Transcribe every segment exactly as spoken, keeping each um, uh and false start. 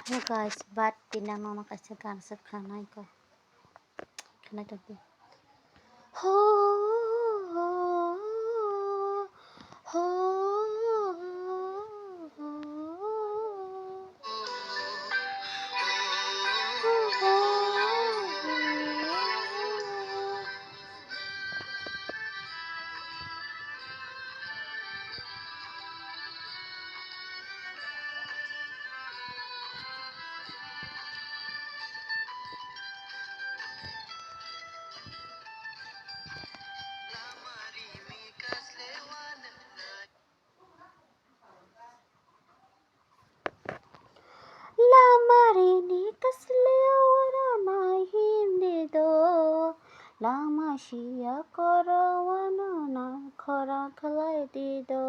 Hey guys, but pinang nono kaisa gan se khwnai ko. Khwnai tongdi. Ho, ho, ho. Lamarini kasle wana nai hindi do, lama siya koro wana nai khorang khlai di do.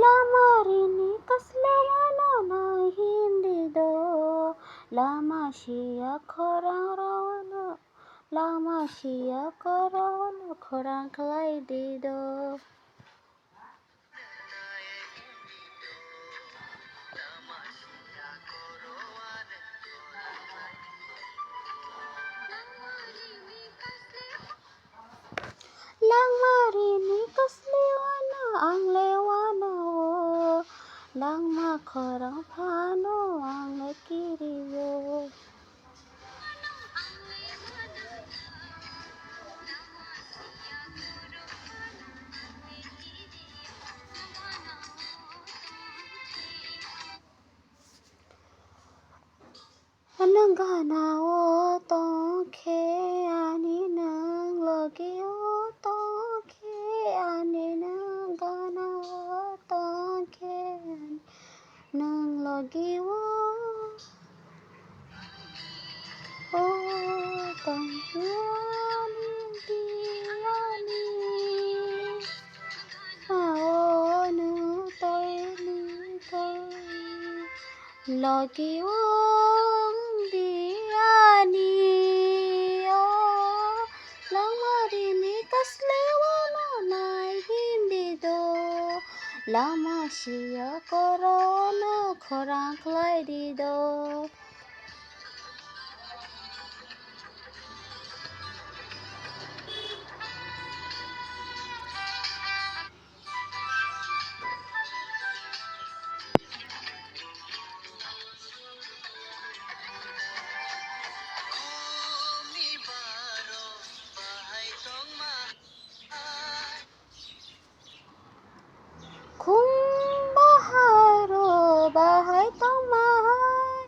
Lamarini kasle wana nai hindi do, lama siya khorang ro wana, lama siya koro wana khorang khlai di do. Langmarini kasle wana ang le wana o, langma khorang phano ang le kiri o. Nwng gana o tong khe ani nwng logi o tong khe ani nwng gana o tong khe ani nwng logi o. O tong ani diani. Ao nwng toi nwng toi. Logi ong di ani o, langmarini kasle wana nai hindi do, lama siya koro wana khorang khlai di do. Khum bahai ro bahai tongma hai,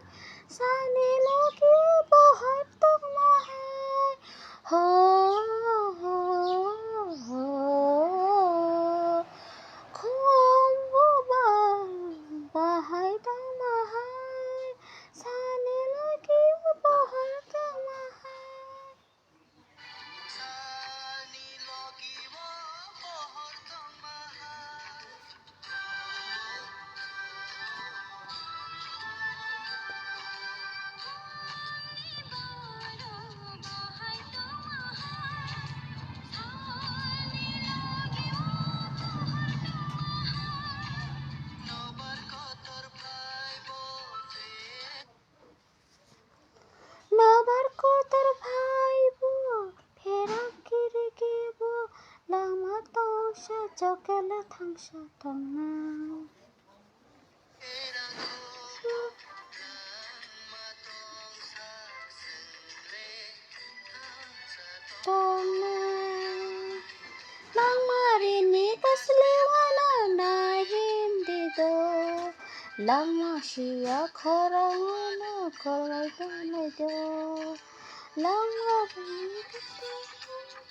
sani logi o bahai tongma hai. Ho, ho, ho. Khum bo ba-, bahai tongma hai, sani logi o bahai tongma hai. Nobar kotor phai bo, pherang kiri kebo, lama tongsa chokela thangsa tongnai. Tongnai. Langmarini kasle wana nai hindi do. Langma siya khorang wana khorang tongnai do. Langmarini kasle wana